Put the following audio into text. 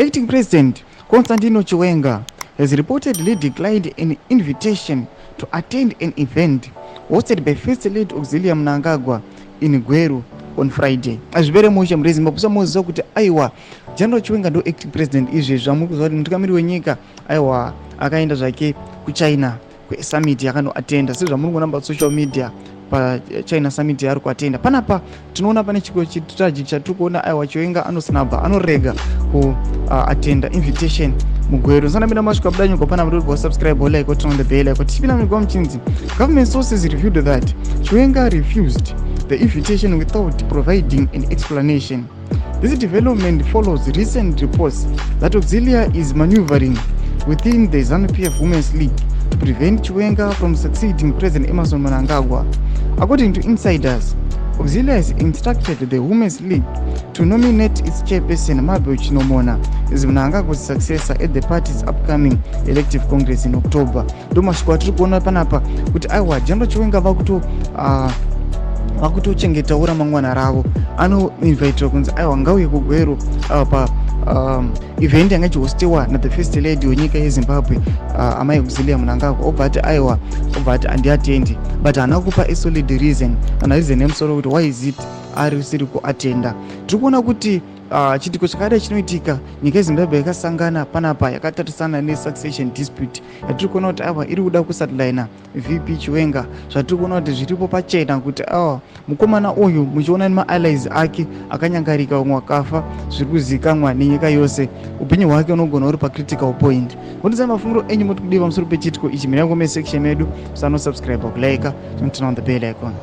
Acting President Constantino Chiwenga has reportedly declined an invitation to attend an event hosted by First Lady Auxilia Mnangagwa in Gweru on Friday. Azvipere mushe muri Zimbabwe musamoziva kuti aiwa, General Chiwenga ndo acting president izvezvi zvamuri kuziva kuti mutungamiri wenyika aiwa akaenda zvake kuChina kwesummit yakanoatenda, sezvamuri kuona pasocial media, paChina summit yaari kuatenda. Panapa tinoona pane chiko chitragic chatiri kuona. Aiwa, Chiwenga anosinabva anorega kuatenda invitation muGweru. Musanapinda masvika budanyuka pana muri subscribe, like, turn on the bell icon. Tichipinda migwa muchinzi government sources revealed that Chiwenga refused the invitation without providing an explanation. This development follows recent reports that Auxilia is maneuvering within the ZANU-PF Women's League to prevent Chiwenga from succeeding President Emmerson Mnangagwa. According to insiders, Auxilia has instructed the Women's League to nominate its chairperson, Mabel Chinomona, as Mnangagwa's successor at the party's upcoming elective congress in October. Ndo mashoko atiri kuona panapa kuti aiwa, General Chiwenga vakutochengetawo ramangwana ravo. Anoinvitwa kunzi aiwa, ngauye kuGweru pa event yanga ichihostiwa nathe First Lady wenyika yeZimbabwe, Amai Auxilia Mnangagwa. Obva ati aiwa, obva ati handiatendi, but haana kupa asolid reason kana reason yemusoro kuti why is it arisiri kuatenda. Tiri kuona kuti chiitiko chakadai chinoitika, nyika yeZimbabwe yakasangana panapa yakatarisana nesuccession dispute yatiri kuona kuti aiwa, iri kuda kusideline VP Chiwenga. Zvatiri kuona kuti zviripo pachena kuti awa, mukomana uyu muchiona nemaallies ake akanyangarika, vamwe vakafa, zviri kuzivikanwa nenyika yose, upenyu hwake unogona uri pacritical point. Ngondisai mafungiro enyu muti kudii pamusoro pechiitiko ichi. Mira comment section medu. Musanosubscribe, kulike, turn on the bell icon.